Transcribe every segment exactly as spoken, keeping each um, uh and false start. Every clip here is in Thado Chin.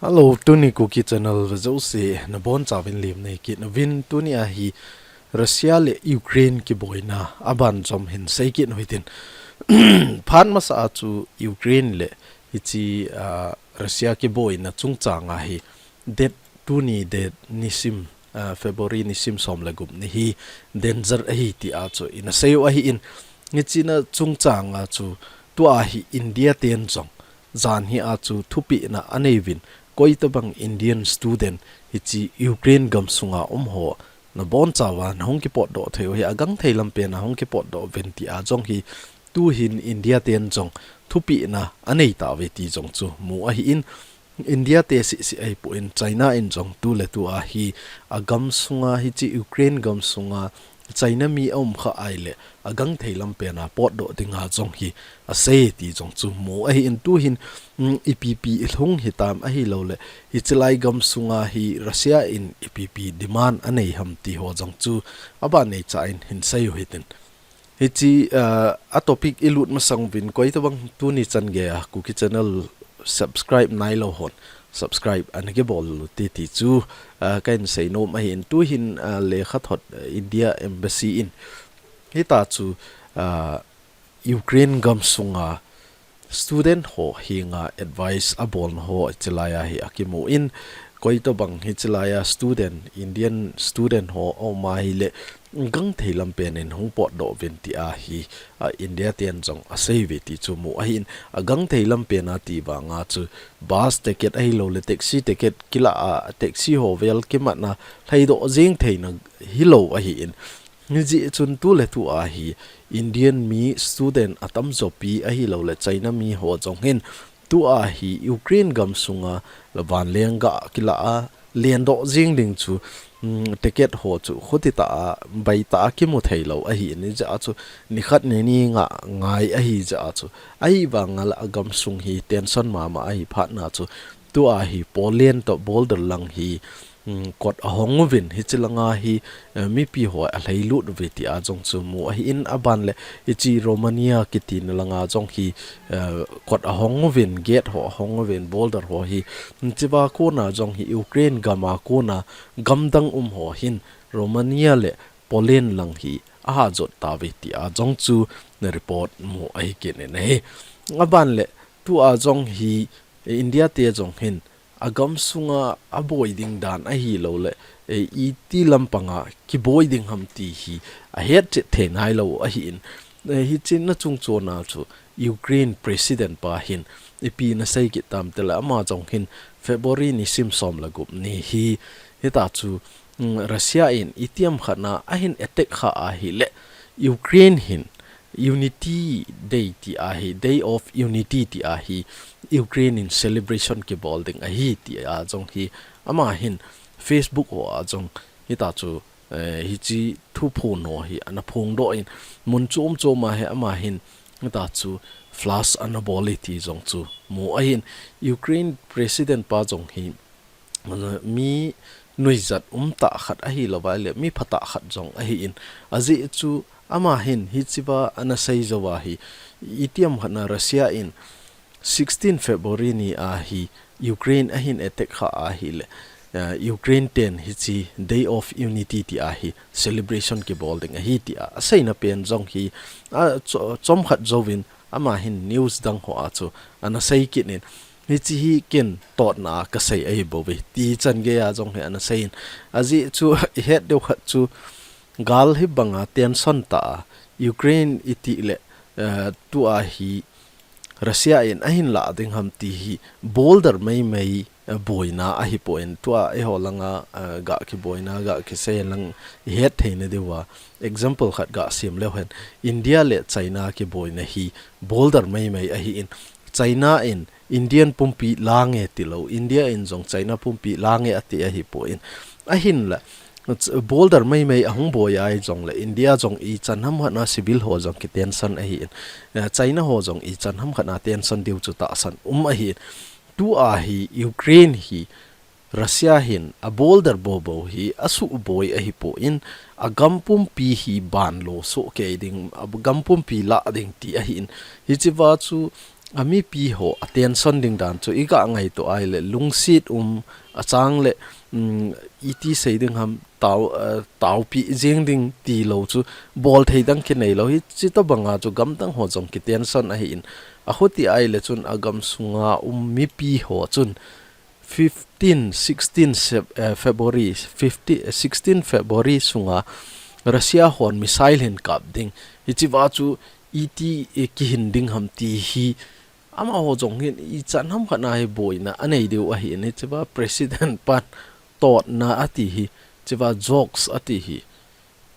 Hello, tuni Kuki Channel vejouse nabonchauvin lim neikit nauvin, tuni ahi Russia le Ukraine kiboina aban jom hin seikit uhitin. Phat masa a chu Ukraine le hiche, ah, Russia kiboina chungchang ahi date tuni date nisim, ah, February nisim som le gup ni hi danger ahi tia chu ina seiu ahin, hichena chungchang a chu tua hi India ten jong jan hi a chu thupehna aneiyuvin, koitobang Indian student hiche Ukraine gamsunga umho nabonchauva nahung kipotdoh theiu hi agangthei lampen a hung kipotdoh uvin tia jong hi tuhin India ten jong thupehna aneitauve ti jong chu mu ahin, India te sisi ahipon China in jong tuletu ahi agamsunga hiche Ukraine gamsunga China mi aumkha ahile agangthei lampen a potdoh dinga jong hi asei ti jong chu mu ahin, tuhin, um, ipi ipi ilhung hitam ahilouleh hichelai gamsunga hi Russia in ipi ipi demand anei ham ti ho jong chu aban neicha in hin seiu hitin. Hiche, ah, a topic ilut masang uvin koitobang tuni chan geiya Kuki Channel subscribe nailou hon subscribe ana kibol uvin ti ti chu, ah, kahin seinom ahin, tuhin, ah, lekhathot, ah, India Embassy in hitia chu, ah, Ukraine gamsunga student ho henga advice abolna ho hichelai ahi akimun, koitobang hichelai a student, Indian student ho aum ahile gangthei lampen in hung potdoh uvin tia hi, ah, India ten jong aseiuve ti chu mu ahin, agangthei lampen a ti vanga chu bus ticket ahilouleh taxi ticket kila a, taxi ho vel kimatna lhaidoh jeng theina hilou ahin, hijeh chun tuletu ahi Indian mi student atamjopi ahilouleh China mi ho jong hin tua hi Ukraine gamsunga vanleng ga kila a lendoh jeng ding chu, um, ticket ho chu khutitah a baitah a kimu theilou ahin, hijeh a chu nikhat nini nga ngai ahijeh a chu, ahivanga la agamsung hi tension mama ahi phatna chu tua hi Poland toh border lang hi um, kot ahong uvin, hiche langa hi, eh, mipi ho alhailut uve tia jong chu mu ahin, aban le hiche Romania kitina langa jong hi, eh, kot ahong uvin, gate ho ahong uvin, border ho hi, um, hichea kona jong hi Ukraine gama kona gamdang um ho hin Romania le Poland lang hi ahajot tauve tia jong chu report mu ahi kit in ahi. Aban le tua jong hi, eh, India te jong hin agamsunga aboi ding dan ahilouleh, eh, iti lampanga kiboi ding ham ti hi ahetchet thei nailou ahin, eh, hichena chungchon a chu Ukraine President pa hin ipi ana seikit tam tile ama jong hin February nisim som le gup ni hi hitia chu, mm, Russia in itiham khatna ahin attack kha ahile Ukraine hin Unity Day tia hi, Day of Unity tia hi Ukraine in celebration kibol ding ahi tia jong hi ama hin Facebook ho a jong hitia chu, eh, hiche thuphon ho hi ana phongdoh in, mun chom chom a hi ama hin hitia chu flash ana bol e ti jong chu mu ahin, Ukraine President pa jong hi mi nuijat umtah khat ahilouva ahile mi phatah khat jong ahin, ajeh chu ama hin hichea ana seijouva hi itiham khatna Russia in sixteen February ni a hi Ukraine ahin attack kha ahile, eh, Ukraine ten hiche Day of Unity tia hi celebration kibol ding ahi tia aseina pen jong hi, a, cho-, chomkhat jouvin ama hin news dang ho a chu ana seikit in, hiche hi ken totna a kasei ahibouve ti chan geiya jong hi ana seiyin. Ajeh chu ihet diu khat chu gal hibanga tension tah a Ukraine itile, eh, tua hi Russia in ahin lah ding ham ti hi border meimei, eh, boina ahipon, tua eiho langa, eh, ga kiboina, ga kisei lang ihet theina diuva example khat gasem leu hen, India le China kiboina hi border meimei ahin, China in Indian pumpi lange tilou, India in jong China pumpi lange ati ahipon, ahinla border meimei ahung boi ahi jongle India jong ichan ham khatna civil ho jong kitension ahin, eh, China ho jong ichan ham khatna tension diu chu tahsan um ahin, tua hi Ukraine hi Russia hin a border bobo hi asuhboi ahipon, agam pumpi hi banlo sohkei ding, agam pumpi lah ding ti ahin, hichea chu a mipi ho a tension ding dan chu i ga ngaito ai le lungsit um a chang le, um, iti sei ding ham tau, uh, taupi jing ding ti lo chu bol thei dang kinei lo hi chi to banga chu gamdang ho jong ki tension ahi in a hoti ai le chun a gam sunga um mipi ho chun fifteen, sixteen Sep-, eh, February, fifty, eh, sixteen February sunga Russia hon missile hin kap ding. Hichi va chu iti, eh, kihin ding ham ti hi. Amaho jong hin ichan ham khat na hi boina anei diu ahi in hichi va President pan totna ati hi. Hichi va jokes ati hi.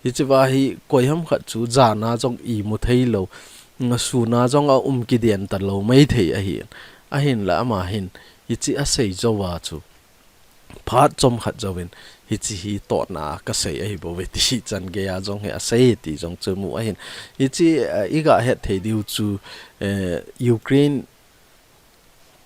Hichi va hi koi ham khat chu jana jong imu thei lo, nga suna jong a um kiden ta lo mai thei ahi. Ahin la ama hin, hichi a sei jo va chu. Phat chom khat jo vin, hichi hi totna ka sei ahi bo ve ti chan gei a jong hi a sei ti jong chu mu ahin. Hichi, eh, i ga het thei diu chu, eh, Ukraine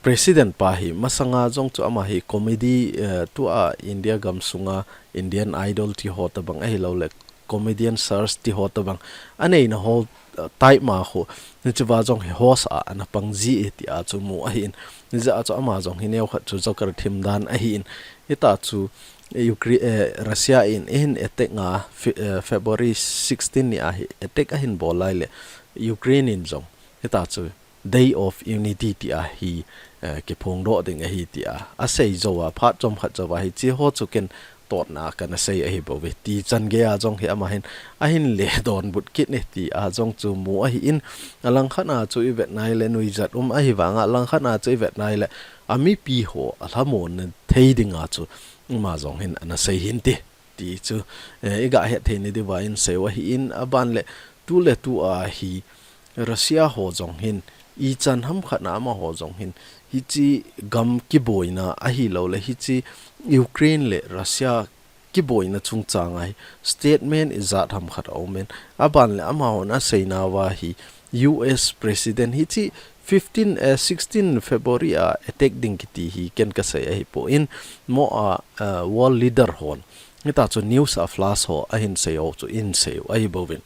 President pa hi, masanga jong chu ama hi comedy, eh, tua India gam sunga Indian Idol ti ho tabang ahi lo le, comedian search ti ho tabang. Anei na ho, eh, type ma ho. Ni chu va jong hi host a, ana pang ji e ti a chu mu ahi in. Ni ja a chu ama jong hi neo khat chu joker thim dan ahi in. Hita chu Ukraine, eh, Russia in, ihin attack nga Fe-, eh, February sixteen ni a hi attack ahin bol lai le Ukraine in jong. Hita chu Day of Unity ti a hi, eh, kiphong doh ding ahi ti a. A sei jo a, phat chom khat jo a hi, chi ho chu ken totna kana sei ahi bo ve. Ti chan gei a jong hi ama hin, ahin le don but kit ni ti a jong chu mu ahi in. A lang khat na chu i vet nai le nuijat um ahi vang a, lang khat na chu i vet nai le a mipi ho a lhamon thei ding a chu ama jong hin ana sei hin ti. Ti chu, eh, i ga het thei ni diu va in sei u ahi in a ban le tu le tu a hi Russia ho jong hin ichan ham khat na amaho jong hin hichi gam kiboina ahi lo le hichi Ukraine le Russia kiboina chungchang a hi statement ijat ham khat a um in a ban le amaho na sei na va hi U S President hichi fifteen, eh, sixteen February a attack ding kiti hi ken ka sei ahi po in mo a, eh, world leader hon. Hita chu news a flash ho ahin sei ho chu in sei u ahi bo vin.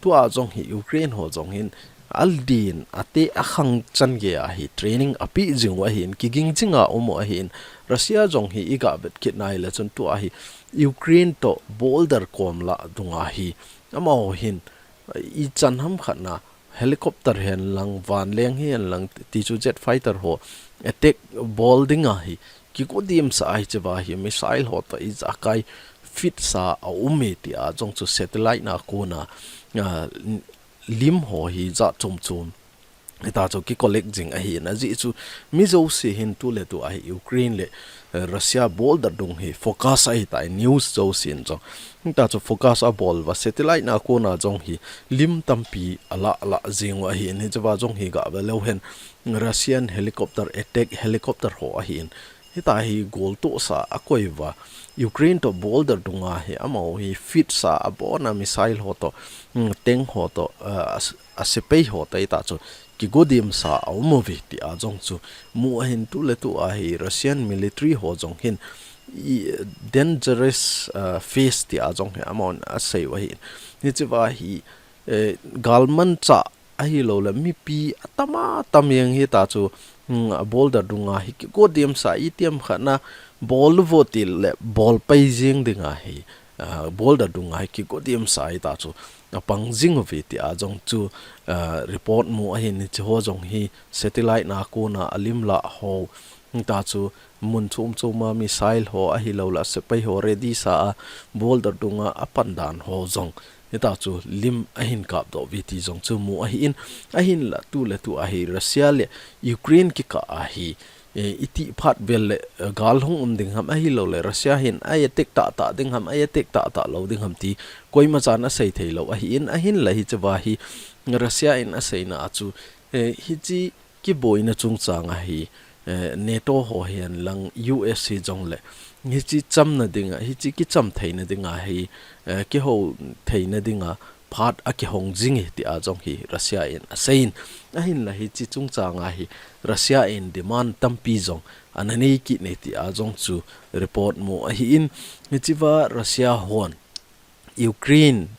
Tua jong hi Ukraine ho jong hin a din a te a khang chan gei a hi training a pi jing u ahi in kiging jing a um u ahi in Russia jong hi i ga vet kit nai le chun tua hi Ukraine to border kom la dung a hi amaho hin ichan ham khat na helicopter hen lang, vanleng hen lang, ti chu jet fighter ho attack bol ding a hi, kigo dim sa ai che va hi, missile ho to i ja kai fit sa a um e ti a, jong chu satellite na kona, ah, lim ho hi ja chom chom. Hita chu ki collect jing ahi na ji chu mi jo si hin tu le tu a hi Ukraine le eh, Russia border dung hi focus ahi ta news jo sin jong. Hita chu focus a bol va satellite na kona jong hi lim tampi a la la jing u ahi in hiche va jong hi ga ve leu hen Russian helicopter attack helicopter ho ahi in. Hita hi gol to sa a koi va Ukraine to border dunga hi amaho hi fit sa a bona missile ho to, mm, tank ho to, eh, a s-, a sepai ho to hita chu kigo dim sa a um uve ti a jong chu mu ahin tu le tu a hi Russian military ho jong hin i dangerous, uh, phase ti a jong hi amahon a sei u ahi. Hiche va hi, eh, galmanchah ahi lo le mipi a tam a tam jeng hita chu, mm, a border dunga hi kigo dim sa i tiam khat na bol vo ti le bol pai jing ding a hi. Ah, border dunga hi kigo dim sa hita chu a pang jing uve ti a jong chu, ah, report mu ahin hiche ho jong hi satellite na kona a lim la ho hita chu mun chom chom a missile ho ahi lo le sepai ho ready sa a border dunga a pan dan ho jong hita chu lim ahin kap doh uve ti jong chu mu ahi in ahin la tu le tu a hi Russia le Ukraine kikah a hi eh, i tih phat vel le, eh, gal hung um ding ham ahi lo le, Russia hin a attack tah tah ding ham, a attack tah tah lo ding ham ti, koima chan a sei thei lo ahi in, ahin la hiche va hi, Russia in a sei na a chu, eh, hiche kiboina chungchang a hi, eh, NATO ho hihen lang U S hi jong le, hiche chamna ding a, hiche kicham theina ding a hi, eh, kiho theina ding a, phat a kihong jing e ti a jong hi Russia in a sei in. Ahin la hiche chungchang a hi Russia in demand tampi jong ana nei kit e ti a jong chu report mu ahi in. Hiche va Russia hon Ukraine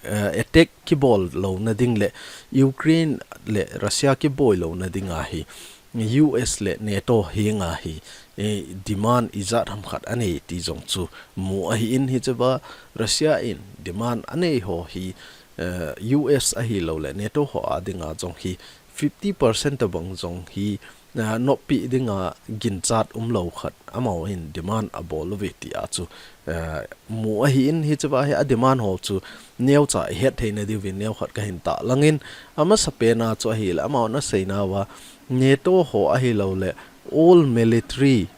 eh, attack kibol louna ding le Ukraine le Russia kiboi louna dinga hi U S le NATO henga hi, eh, demand ijat ham khat anei ti jong chu mu ahin, hichea Russia in demand anei ho hi, eh, U S ahilou le NATO ho a dinga jong hi fifty percent tabang jong hi, eh, noppi dinga ginchat umlou khat amahon demand abol uve tia chu, eh, mu ahin, hichea hi a demand ho chu neocha ihet theina diuvin neokhat kahin tahlang in, amasapen a chu ahile amahon aseinauva NATO ho ahilou le all military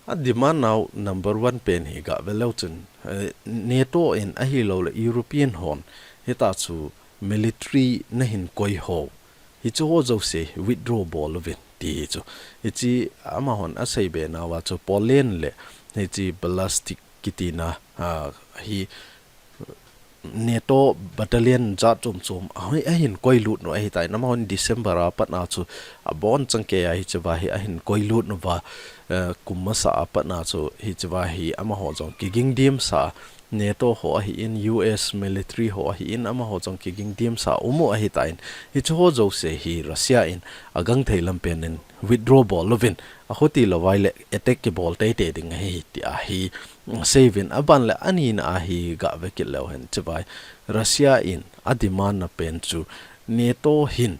a demand nau number one pen hi gave leu chun, eh, NATO in ahilou le European hon hitia chu military nahin koi ho, hiche ho jouse withdraw bol uvin ti hi chu. Hiche amahon aseibe nauva chu Poland le hiche Baltic kitina, ah, hi NATO battalion jat chom chom ahi, ahin koilut u ahitai. Amahon December a pat a chu abonchan geiya hichea hi ahin koilut uva, eh, kum masa a pat a chu hichea hi amaho jong kigingdimsa NATO ho ahin, U S military ho ahin, amaho jong kigingdimsa um u ahitan. Hiche ho jouse hi Russia in agangthei lampen in withdraw bol uvin, akhuti lou vai le attack kibol teitei ding ahi tia hi, mm, seiyuvin, aban le anina a hi gave kit leu hen, hichea Russia in a demand na pen chu NATO hin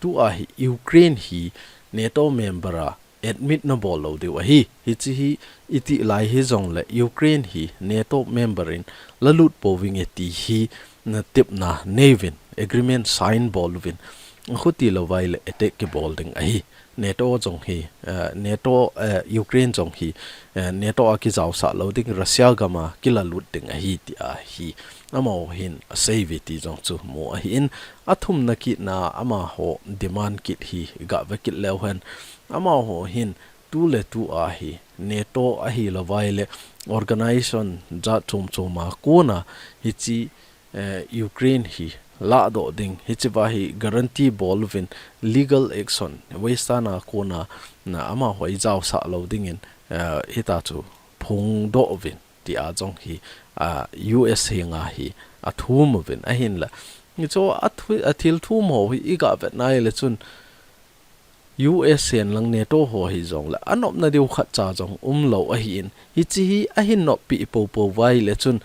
tua hi Ukraine hi NATO member a admit nabol lou diu ahi. Hiche hi iti lai hijong le Ukraine hi NATO member in lalut pouvinge ti hi natepna neiyuvin, agreement sign bol uvin, akhuti lou vai le attack kibol ding ahi. NATO jong hi, eh, NATO, eh, Ukraine jong hi, eh, NATO a kijaosah lou ding, Russia gam a kilalut ding ahi tia hi amaho hin aseiyuve ti jong chu mu ahin, athumna kitna amaho demand kit hi gave kit leu hen, amaho hin tu le tu a hi NATO ahilou vai le organization jat chom chom a kona hiche, eh, Ukraine hi ladoh ding, hichea hi guarantee bol uvin, legal action Western a kona amaho ijaosah lou dingin, eh, hitia chu phongdoh uvin tia jong hi, ah, U S henga hi athum uvin ahinla. Hiche a thu-, athil thum ho hi igave nai le chun U S hen lang NATO ho hijong le anopna diu khatcha jong umlou ahin. Hiche hi ahin noppi poupou vai le chun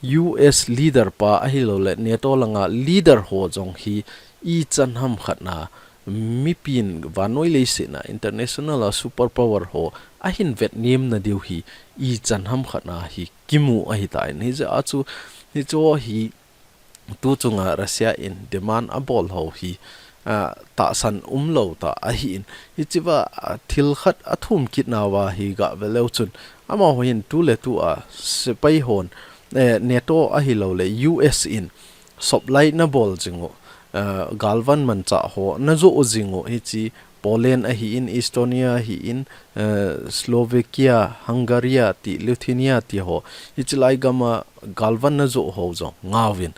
U S leader pa ahilou le NATO langa leader ho jong hi ichan ham khat na mipin vannoi leiset a international a superpower ho ahin vetnem na diu hi ichan ham khat na hi kimu ahitan. Hijeh a chu hiche hi tu chunga Russia in demand abol ho hi, ah, tahsan umlou tah ahin. Hichea, ah, thil khat athum kit nauva hi gave leu chun, amaho hin tu le tu a sepai hon, eh, NATO ahilou le U S in supply nabol jing u, eh, galvan manchah ho najoh jing u, hiche Poland ahin, Estonia ahin, eh, Slovakia, Hungary ti, Lithuania ti ho, hiche lai gam a galvan najoh ho jong ngauvin,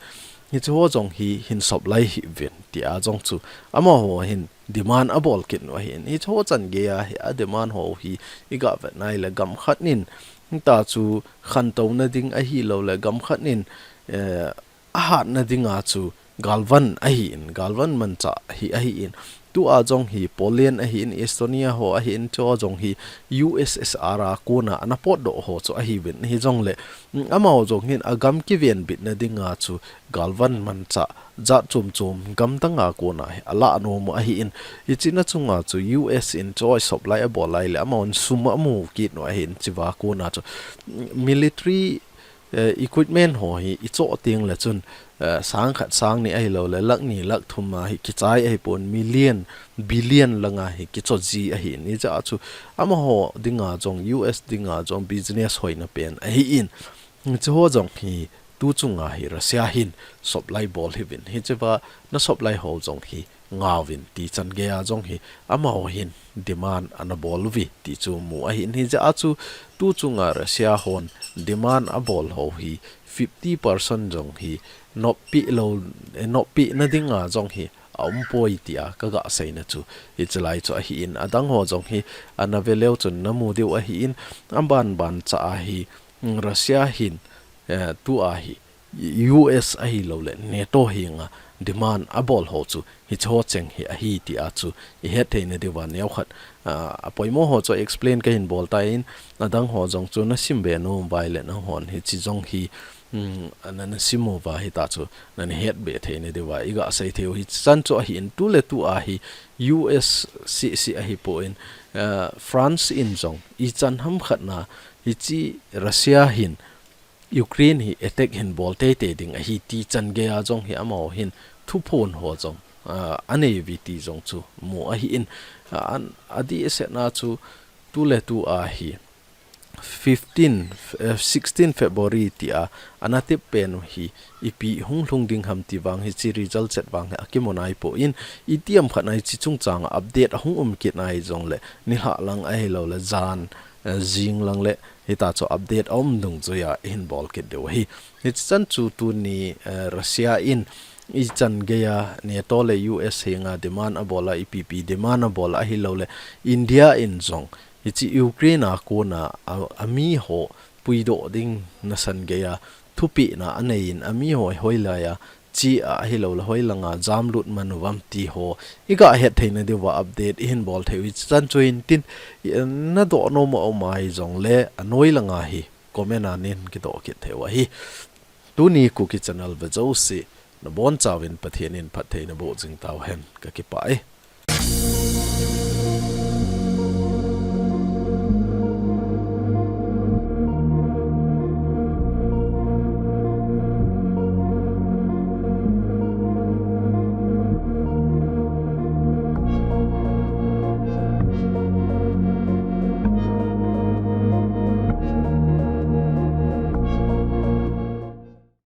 hiche ho jong hi hin supply hih uvin tia jong chu amaho hin demand abol kit u ahin. Hiche ho chan geiya hi a demand ho hi igave nai le gam khat in, hitia chu khantouna ding ahilou le gam khat in, eh, ahatna dinga chu galvan ahin, galvan manchah hi ahin. Tua jong hi Poland ahin, Estonia ho ahin, chua jong hi U S S R a kona ana potdoh ho chu ahiuvin. Hijong le, mm, amaho jong hin agam kivenbitna dinga chu galvan manchah jat chom chom gamdang a kona hi alah nom u ahin. Hiche na chunga chu U S in chua supply abol lai le amahon sum amu kit u ahin, hichea kona chu, mm, military eh, equipment ho hi ichoh teng le chun, eh, sang khat sang ni ahilou le lakh ni lakh thum a hi kichai ahipon, million, billion langa hi kichoh ji ahin. Hijeh a chu amaho dinga jong, U S dinga jong business hoina pen ahin. Hiche ho jong hi tu chunga hi Russia hin supply bol hih uvin. Hichea na supply ho jong hi ngauvin ti chan geiya jong hi amaho hin demand ana bol uve ti chu mu ahin. Hijeh a chu tu chunga Russia hon demand abol ho hi fifty percent jong hi noppi lou, eh, noppi na dinga jong hi aum poi tia kaga seina chu hiche lai chu ahin. Adang ho jong hi ana ve leu chun namu diu ahin, aban ban cha a hi, mm, Russia hin, eh, tua hi U S ahilouleh NATO henga demand abol ho chu hiche ho cheng hi ahi tia chu ihet theina diuva neokhat, ah, apoimo ho chu explain kahin bol tan, adang ho jong chu nasim be nom uva ahileh nanghon hiche jong hi, um, na, nasim uva hita chu nana het be theina diuva iga sei theiu. Hichan chu ahin, tuletua hi U S seh seh ahipon, ah, France in jong ichan hamkhat na hiche Russia hin Ukraine hi attack hin bol teitei ding ahi ti chan geiya jong hi amaho hin thuphon ho jong, ah, anei uve ti jong chu mu ahin, ah, an, adeh sehna chu tuletua hi fifteen, eh, sixteen February tia ana tep pen u hi ipi hung lhung ding ham ti vang hiche result chet vang hi akimu naipon, itiham khat na hiche chungchang update ahung um kit nai jongleh nilhah lang ahilouleh jan, eh, jing lang le hita chu update aum dungjuiya ihin bol kit diu ahi. Hichan chu tuni, eh, Russia in ichan geiya NATO le U S henga demand abol a, ipi ipi demand abol a ahilouleh India in jong hiche Ukraine a kona a, amiho puidoh ding nasan geiya thupehna aneiyin amiho hoilaiya che a ahilouleh hoilanga jamlut man uvam ti ho iga het theina diuva update ihin bol theiu. Hichan chu hintin, i, nadoh nom a um ahi jongleh anoi langa hi comment a neihin kidoh kit theiu ahi. Tuni Kuki channel ve jouse nabonchauvin Pathen in phatthei naboh jing tauhen, kakipah e.